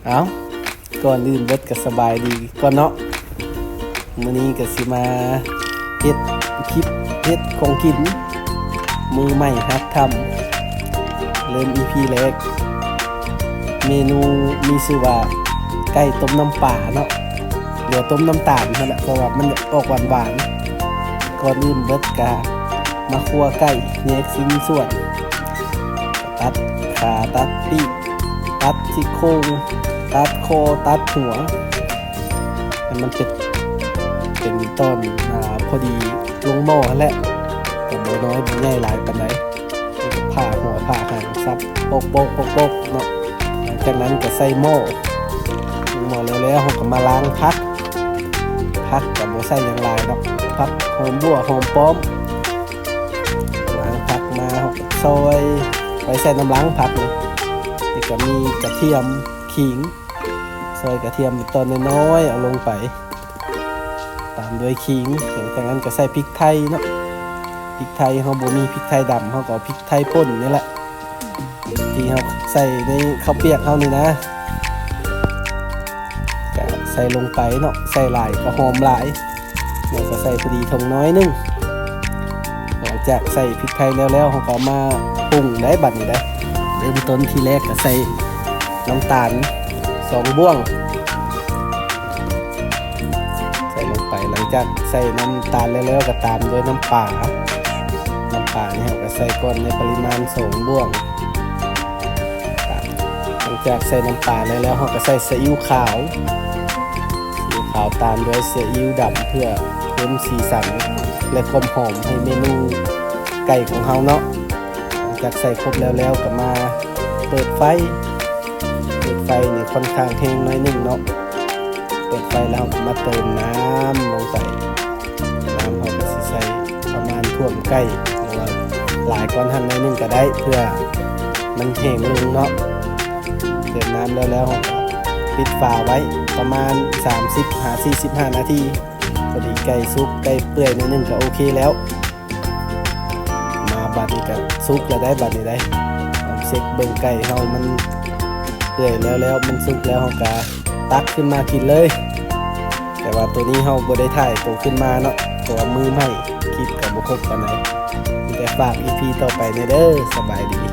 ເອົ້າ ກ່ອນອື່ນເບິດກໍສະບາຍດີກ່ອນເນາະ. ມື້ນີ້ກໍຊິມາເຮັດຄລິບເຮັດຂອງກິນ ມືໃໝ່ຫັດທຳ ເລີ່ມອີພີແລກ. ເມນູມີຊື່ວ່າ ໄກ່ຕົ້ມນ້ຳປາເນາະ ຫຼືວ່າຕົ້ມນ້ຳຕານຫັ້ນແຫຼະ ເພາະວ່າມັນອອກຫວານໆ. ກ່ອນອື່ນເບິດກະມາຂົ້ວໄກ່ ແຍກຊິ້ນສ່ວນ ຕັດຂາ ຕັດປີກ ຕັດຊີ້ໂຄງ ຕັດຄໍ ຕັດຫົວ ໃຫ້ມັນເປັນ ເປັນຕອນ ອາ ພໍດີລົງໝໍ້ຫັ້ນແຫຼະ ກໍບໍ່ນ້ອຍບໍ່ໃຫຍ່ຫຼາຍປານໃດ. ນີ້ກໍຜ່າຫົວຜ່າຫາງ ສັບໂປກໆໆໆເນາະ. ຫຼັງຈາກນັ້ນກໍໃສ່ໝໍ້ ໝໍ້ແລ້ວໆ ເຮົາກໍມາລ້າງຜັກ ຜັກກໍບໍ່ໃສ່ຫຍັງຫຼາຍດອກ ຜັກຫອມບົ່ວ ຫອມປ້ອມ. ລ້າງຜັກມາ ເຮົາກໍຊອຍ ໄວ້ໃສ່ນ້ຳລ້າງຜັກນີ້. ນີ້ກໍມີກະທຽມ ຂີງ ຊອຍກະທຽມເປັນຕອນນ້ອຍໆ ເອົາລົງໄປ ຕາມດ້ວຍຂີງ. ຫຼັງຈາກນັ້ນກໍໃສ່ພິກໄທເນາະ ພິກໄທເຮົາບໍ່ມີພິກໄທດຳ ເຮົາກໍເອົາພິກໄທປົ່ນນີ້ແຫຼະ ທີ່ເຮົາໃສ່ໃນເຂົ້າປຽກເຮົານີ້ນະ ກະໃສ່ລົງໄປເນາະ ໃສ່ຫຼາຍກໍຫອມຫຼາຍ ແລ້ວກໍໃສ່ພໍດີຖົງໜ້ອຍໜຶ່ງ. ຫຼັງຈາກໃສ່ພິກໄທແລ້ວໆ ເຮົາກໍເອົາມາປຸງໄດ້ບັດນີ້ໄດ໋. ເລີ່ມຕົ້ນທີແລກກໍໃສ່ນ້ຳຕານສອງບ່ວງ ໃສ່ລົງໄປ. ຫຼັງຈາກໃສ່ນ້ຳຕານແລ້ວໆ ກໍຕາມດ້ວຍນ້ຳປາ ນ້ຳປານີ້ເຮົາກໍໃສ່ກ່ອນໃນປະລິມານສອງບ່ວງ. ຫຼັງຈາກໃສ່ນ້ຳປາແລ້ວໆ ເຮົາກໍໃສ່ຊີອິ້ວຂາວ ຊີອິ້ວຂາວຕາມດ້ວຍຊີອິ້ວດຳ ເພື່ອເພີ່ມສີສັນ ແລະ ຄວາມຫອມໃຫ້ເມນູໄກ່ຂອງເຮົາເນາະ. ຫຼັງຈາກໃສ່ຄົບແລ້ວໆ ກໍມາເປີດໄຟ ເປີດໄຟນີ້ຄ່ອນຂ້າງແຮງໜ້ອຍໜຶ່ງເນາະ. ເປີດໄຟແລ້ວເຮົາກໍມາເຕີມນ້ຳລົງໄປ ນ້ຳເຮົາກໍຊິໃສ່ປະມານຖ້ວມໄກ່ ຫຼືວ່າຫຼາຍກວ່າຫັ້ນໜ້ອຍໜຶ່ງກໍໄດ້ ເພື່ອມັນແຫ້ງລົງເນາະ. ເຕີມນ້ຳແລ້ວໆ ເຮົາກໍປິດຝາໄວ້ປະມານສາມສິບຫາສີ່ສິບຫ້ານາທີ ພໍດີໄກ່ສຸກໄກ່ເປື່ອຍໜ້ອຍໜຶ່ງກໍໂອເຄແລ້ວ. ມາບາດນີ້ກໍສຸກແລ້ວໄດ໋ ບາດນີ້ໄດ໋ ເຮົາເຊັກເບິ່ງໄກ່ເຮົາມັນເປື່ອຍແລ້ວໆ ມັນສຸກແລ້ວ ເຮົາກໍຕັກຂຶ້ນມາກິນເລີຍ. ແຕ່ວ່າໂຕນີ້ເຮົາບໍ່ໄດ້ຖ່າຍໂຕຂຶ້ນມາເນາະ ເພາະວ່າມືໃໝ່ ຄລິບກໍບໍ່ຄົບປານໃດ. ມີແຕ່ຝາກອີພີຕໍ່ໄປແດ່ເດີ. ສະບາຍດີ.